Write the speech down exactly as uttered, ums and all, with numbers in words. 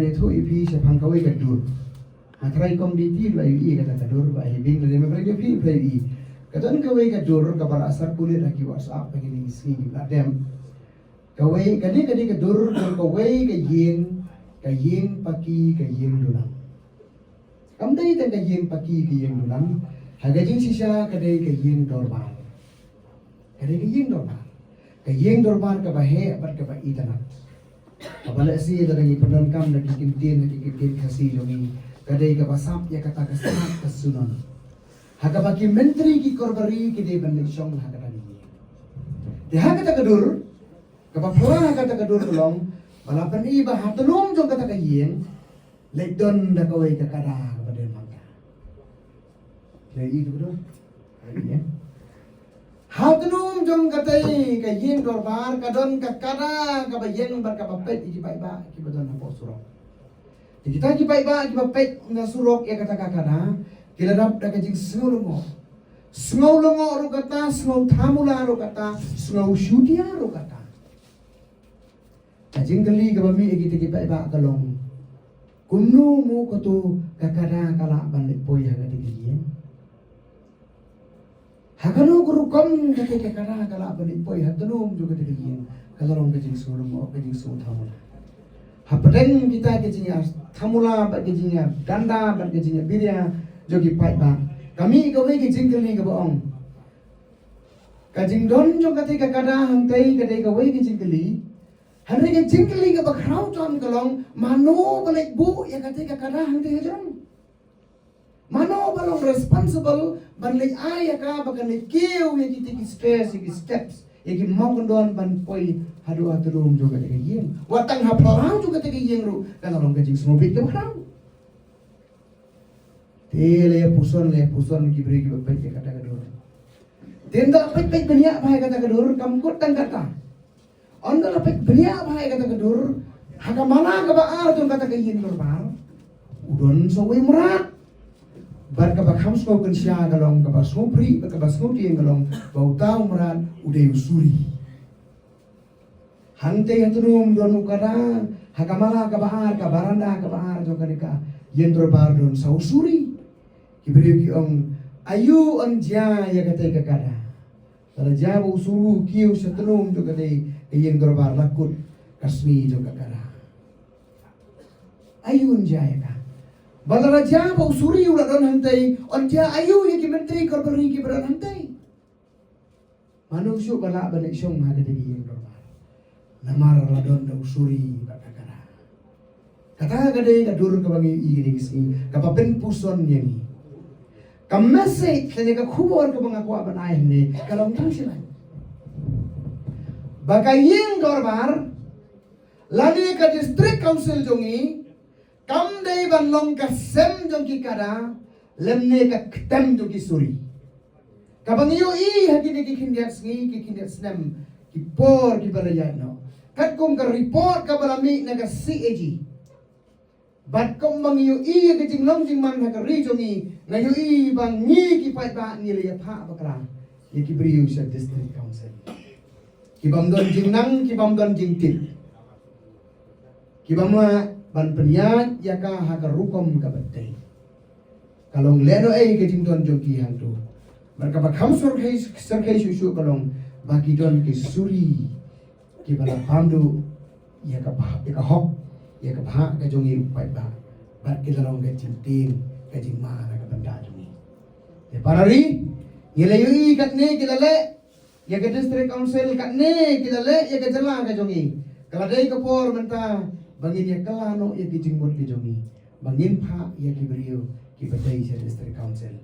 Ïathuh ïa phi shaphang kawei ka dur. Nga trai kong di ti ba ïohi kata ka dur ba hi bing lane member ïa phi ba ïohi. Ka don kawei ka dur kaba la circulate ha ki WhatsApp ha kine ki sngi ki la dem. Kawei kane kane ka dur don kawei ka ïing, ka ïing paki, ka ïing dulang. Kam dei tang ka ïing paki ka ïing dulang. Ha ka jingshisha ka dei ka ïing dorbar. Ka dei ka ïing dorbar. Ka ïing dorbar kaba heh bad kaba itynnad. Kaba lehse lada ngi pyndonkam da ki kyntien, da ki kyntien Khasi jong ngi, ka dei kaba sap ïa kata ka sap ka sunon. Ha kaba ki myntri ki korbari ki dei ban leit shong ha kata ka ïing. Te ha kata ka dur, kaba phylla ha kata ka dur ka long ba la pyni ba ha tnum jong kata ka ïing leit don da kawei ka kada kaba dei mangta. Dei i tu ka dur. Dei i, eh. Ha tnum jong katei ka ïing dorbar ka don ka kada kaba ïeng bad kaba peit ïa ki paidbah kiba don hapoh surok. Te kita ki paidbah kiba peit na surok ïa kata ka kada ki la dap da ka jingsngew lyngngoh. Sngew lyngngoh ruh kata, sngew thamula ruh kata, sngew shutia ruh kata. Ka jingkylli kaba mih ïa kita ki paidbah ka long, kumno mo kato ka kada ka lah ban leit poi ha kata ka ïing? Ha kano ka rukom kata ka kada ka lah ban leit poi ha tnum jong kata ka ïing? Ka la long ka jingsngew lyngngoh, ka jingsngew thamula. Hapdeng kita ka jingïathamula bad ka jingïadanda bad ka jingïabiria jong ki paidbah, ka mih kawei ka jingkylli kaba ong, ka jingdon jong kata ka kada hangtei ka dei kawei ka jingkylli. Hynrei ka jingkylli kaba khraw tam ka long, mano ba leit buh ïa kata ka kada hangtei hajrong? Mano ba long responsible ban leit ai ïa ka ba kan leit kiew ïa kita ki stairs, ïa ki steps, ïa ki mawkyndon ban poi haduh ha tnum jong kata ka ïing? Wat tang ha phyllaw jong kata ka ïing ruh ka la long ka jingsngewbit kaba khraw. Te la ïa puson, la ïa puson ki briew kiba peit ïa kata ka dur. Te ynda peit peit bniah bha ïa kata ka dur, kam kut tang kata. Ynda la peit bniah bha ïa kata ka dur, ha ka mala kaba ar jong kata ka ïing dorbar, u don sa uwei u mrad. Bad kaba kham sngew kynsha ka long, kaba sngew pyrshah bad kaba sngew tieng ka long ba uta u mrad u dei u suri. Hangtei ha tnum don u kada, ha ka mala kaba ar, ka baranda kaba ar jong kane ka ïing dorbar don sa u suri. Ki briew ki ong, aïu yn jia ïa katei ka kada? Lada jia ba u suri u kiew sha tnum jong katei ka ïing dorbar, la kut ka sngi jong ka kada. Aïu yn jia ïa ka? Bad lada jia ba u suri u la don hangtei, yn jia aïu ïa ki myntri korbari kiba don hangtei? Mano shuh ba lah ban leit shong ha katei ka ïing dorbar? Namar la don da u suri bad ka kada. Kata ka dei ka dur kaba ngi ïohi kine ki sngi, kaba pynpuson ïa ngi. Ka message lane ka khubor kaba nga kwah ban ai hangne ka long tang shilai. Ba ka ïing dorbar lane ka district council jong ngi kam dei ban long ka sem jong ki kada lymne ka ktem jong ki suri. Kaba ngi ïohi ha kine ki khyndiat sngi, ki khyndiat snem, ki por kiba la ïaid noh, katkum ka report kaba la mih na ka C A G, bad kumba ngi ïohi ïa ka jinglong jingman ha ka ri jong ngi, nga ïohi ba ngi ki paidbah ngi la ïaphah bakla ïa ki briew sha district council ki bym don jingnang, ki bym don jingtip, ki bym lah ban pynïaid ïa ka ha ka rukom kaba dei. Ka long lehnohei ka jingdon jong ki hangto. Bad kaba kham syrkhei, syrkhei shuh shuh ka long ba ki don ki suri kiba la pynduh ïa ka bha, ïa ka hok, ïa ka bha ka jong ngi u paidbah. Bad ki la long ka jingtieng, ka jingma na ka bynta jong ngi. Te para ri, ngi la ïohi katne ki la leh ïa ka district council, katne ki la leh ïa ka jylla ka jong ngi. Ka la dei ka por mynta ba ngin ïa kylla noh ïa ki jingmut ki jong ngi, ba ngin phah ïa ki briew kiba dei sha district council.